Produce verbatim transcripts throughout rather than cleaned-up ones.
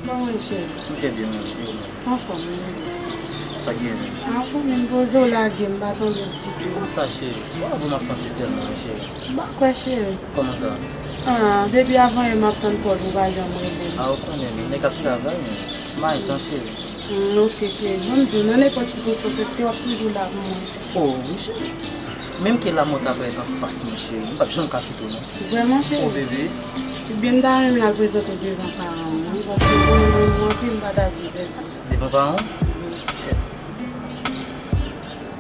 Kòman w ye, cheri? M trè byen, mèsi. E ou menm? Anfòm, wi. Sa k gen menm? A, ou konnen m poze w lage, m pa tande w ditou. Kòman sa, cheri? Bon, bon, m ap panse sèlman, cheri. M pa kwè, cheri. Kòman sa? A, depi avan yè m ap tann kòl ou pa janm rele m. A, ou konnen, men nèg ap travay, men. M pa gen tan, cheri. Hmm, ok, cheri. Ban m di w, nan nenpòt sikonstans, èske w ap toujou la pou mwen? O, wi, cheri. Menm ke lamò ta parèt anfas mwen, cheri, m p ap janm ka kite w, non. Vrèman, cheri? O, bebe. Ebyen, m ta renmen al prezante w devan paran m, wi, paske m renmen w anpil, m pa ta vle pèdi w. Devan paran w? Wi.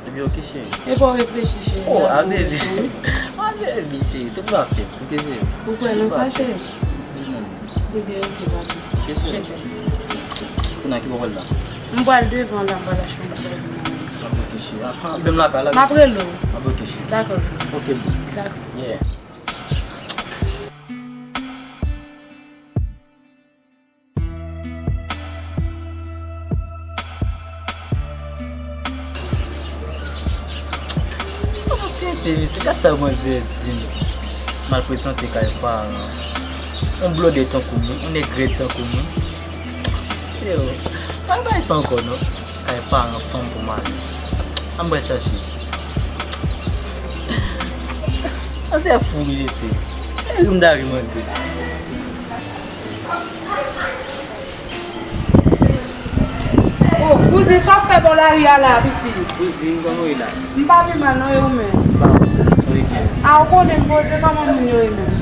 Ebyen, ok, cheri. Epa w reflechi, cheri. O, a, bebe. A, bebe, cheri, tout va fèt, ok, cheri? Ou kwè nan sa, cheri? Wi, non. Ebyen, ok, papi. Ok, cheri. Kounye a, ki bò w pral la? M pral devan la, m pral achte yon bagay pou mwen. A, ok, cheri. A, a, menm lakay la. M ap rele w. A, ok, cheri. Dakò. Ok, boo. Dakò. Yeah. Tete, mesye, gad sa manzè di m. M al prezante kay paran. Yon blòdè tankou mwen, yon nègrèt tankou mwen. Se w. Pa bay sa ankò, non. Kay paran fanm pou mari. Ann pral chache. Manzè fou wi, mesye. E ri m ta ri manzè. O, kouzen, sa w ap fè bò lari a la, pitit? Kouzin, kòman w ye la? M pa pi mal non, e ou menm? M pa mal, sa w ye byen? A, ou konnen m poze, kòman moun yo ye menm?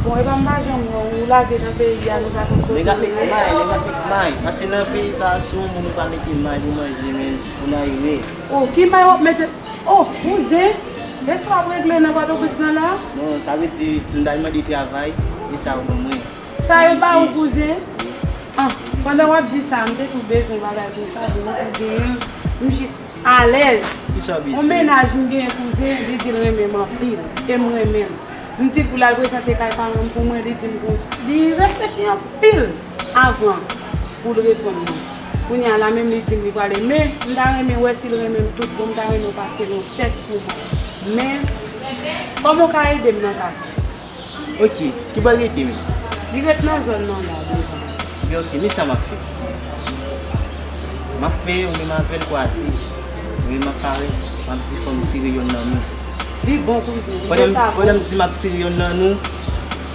Bon, e pa m pa janm wè w, ou lage nan peyi a, nou pa konn kote w ye. Nèg ap met may, nèg ap met may. Pase nan peyi sa a, si yon moun ou pa mete may pou manje, men, ou nan erè. O, ki may w ap mete? O, kouzen, e sa w ap regle nan Pòtoprens lan la? Non, sa vle di, m t al mande travay, e sa yo ban mwen. Sa yo ba ou, kouzen? An, pandan w ap di sa, m te tou bezwen yon bagay konsa pou mwen, pou genyen m, m jis alèz. Yon mennaj m genyen, kouzen, li di l renmen m anpil, e m renmen l. M di l pou l al prezante kay paran m pou mwen, li di m konsa. Li reflechi anpil avan pou l reponn mwen. Kounye a la menm li di m li prale, men m ta renmen wè si l renmen m tout bon, m ta renmen w pase l yon tès pou mwen. Men, kòman w ka ede m nan ka sa? Ok, ki bò l rete menm? Li ret nan zòn nan la, devan. Ebyen, ok, men sa m ap fè. M ap fè ou menm avè l kwaze. Ou menm ap parèt, m ap di fò m tire yonn nan nou. Li bon, kouzen, li de sa bon. Pandan m di m ap tire yonn nan nou,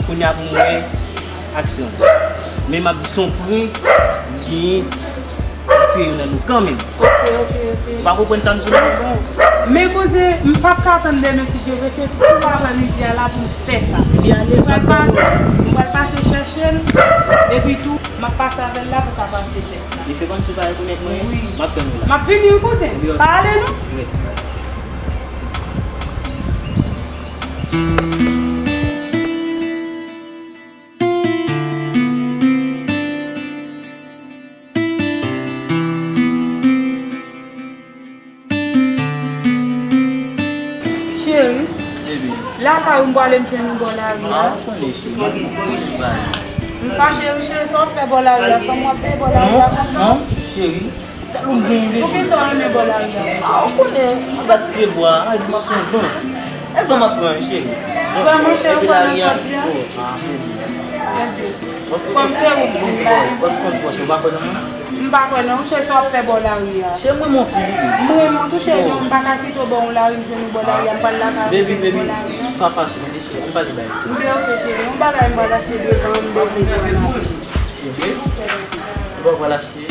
kounye a pou m wè aksyon. Men m ap di se yon prank, li genyen, m tire yonn nan nou kanmenm. Ok, ok, ok. Ou pa konprann sa m di w la? Bon. Men kouzen, m p ap ka tann demen si Dye vle, se tou aprè midi a la pou m fè sa. Ebyen, ale, m pral pase, m pral pase chèche l, epi tou, m ap pase avè l la pou ka pase tès la. Li fè kòmsi w pa rekonèt mwen, wi. M ap tann ou la. M ap vini, wi, kouzen. Wi, ok. Pa ale, non. Wi. Cheri, lakay ou m prale m jwenn ou bò lari a. A, ou konnen, cheri, m konnen bagay. M fache wi, cheri, sa w ap fè bò lari a? Fanm w ap peye bò lari a konsa? Non, non, cheri. Sèl ou m genyen, bebe. Poukisa w renmen bò lari a? A, ou konnen, m fatige bò a, a di m ap pran van. E van m ap pran, cheri. Vrèman, cheri, ou kwè nan sa w di a? O, a, bebe. Kòm se ou m di la. M pa kwè nan mwen. M pa kwè non, cheri, sa w ap fè bò lari a? Cheri, mwen, mwen anpil, bebe. M renmen w tou, cheri, men m pa ka kite w bò yon lari, m jwenn ou bò lari a, m pral lakay ou, m jwenn ou bò lari a. Pa fache, tande, cheri, ann pale bagay serye. Ebyen, ok, cheri, yon bagay m pral achte devan an, m bezwen pran nan. Ok. Ou pa pral achte?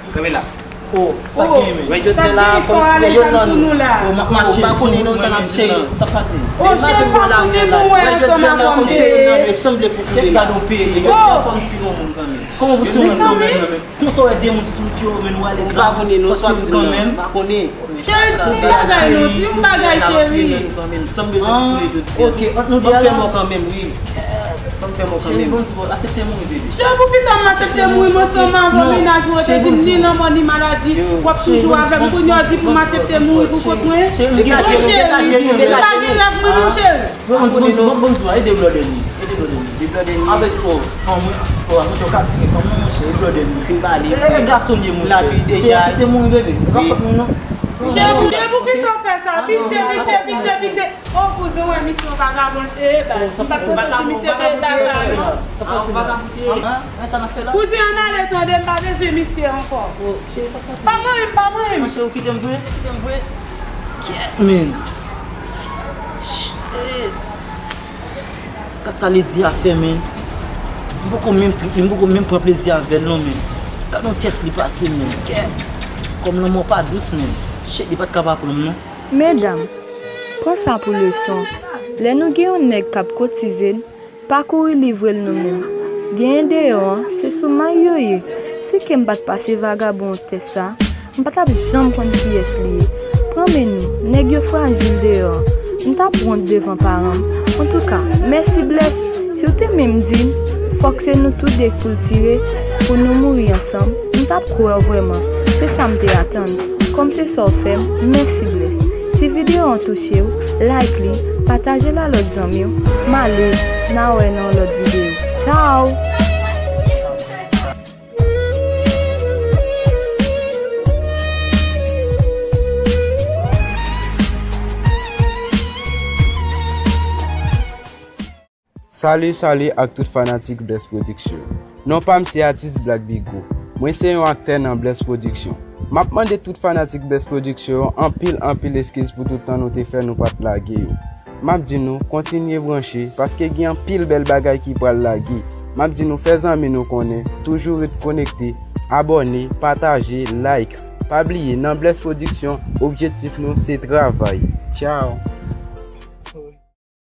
Kanpe la. O, sa k genyen, men? Wè, jodi a la, fò m tire yonn nan nou. O, m ap mache sou ou, mwen menm, cheri, sa k pase? O, cheri, m pa konnen nou wè ansanm avè m, cheri. Sanble pou kounye la. Jodi a, fò m tire yon moun kanmenm. Kòman pou tire yon moun kanmenm, menm? Konsa w wè de moun sou wout yo, men nou ale sa. Fò tire kanmenm. Cheri, di yon bagay non, di yon bagay, cheri. An, ok, ant nou de a la. Ban m fè mwen kanmenm. Cheri, bon, bon, aksepte mouri, bebe. Cheri, poukisa m aksepte mouri? Mwen se yon mèt menaj, ou te di m ni lanmò ni maladi, w ap toujou avè m. Kounye a w di pou m aksepte mouri pou kont mwen. Cheri, m gen rèv mwen, non, cheri. Bon, bon, bon, bon, bon, ede blòdè nou. Ede blòdè nou. Avèk, oh, fanm mwen, oh, avèk yon kat fini fanm mwen, monchè, ede blòdè nou. Fin pale. E, e, gason m ye, monchè. Cheri, aksepte mouri, bebe. Se pa fòt mwen, non. Cheri, poukisa w fè sa? Pitye, pitye, pitye, pitye. Oh, kouzen, wè misye yon vagabon l te ye, baz. M pa santi misye te ye ta sa, non. Kouzen, ann ale tande, m pa bezwen misye ankò. Pa manyen m, pa manyen m. Monchè, ou kite m vre, kite m vre. Kèt, men. Shit. Gad sa Lady a fè, men. M poko menm trip li, m poko menm pran plezi avè l non, men. Gad yon tès li pase, men. Kèt. Kòm lanmò pa dous, men. Shit, li pa t ka pa pran m, non. Medam, pran sa pou leson. Lè nou gen yon nèg k ap koutize n, pa kouri livre l nou menm. Genyen deyò an, se sou may yo ye. Si ke m pa t pase vagabon tès sa, m pa t ap janm konn kiyès li ye. Pran men nou, nèg yo frajil deyò an. M t ap wont devan paran m. Antouka, mèsi Bless. Si w te menm di m, fòk se nou tou de k pou l tire, pou nou mouri ansanm, m t ap kwè w vrèman. Se sa m te atann. Kòm se sa w fè m, mèsi Bless. Si videyo an touche w, like li, pataje l a lòt zanmi w. M ale, n a wè nan yon lòt videyo. Tchao! Salut, salut ak tout fanatik Bless Production. Non pa m se atis Black Bigo. Mwen se yon aktè nan Bless Production. M ap mande tout fanatik Bless Production yo anpil, anpil eskiz pou tout tan nou te fè nou pa t lage yo. M ap di nou, kontinye branche, paske gen anpil bèl bagay ki pral lage. M ap di nou, fè zanmi nou konnen, toujou ret konekte, abòne, pataje, like. Pa bliye, nan Bless Production, objektif nou se travay. Tchao!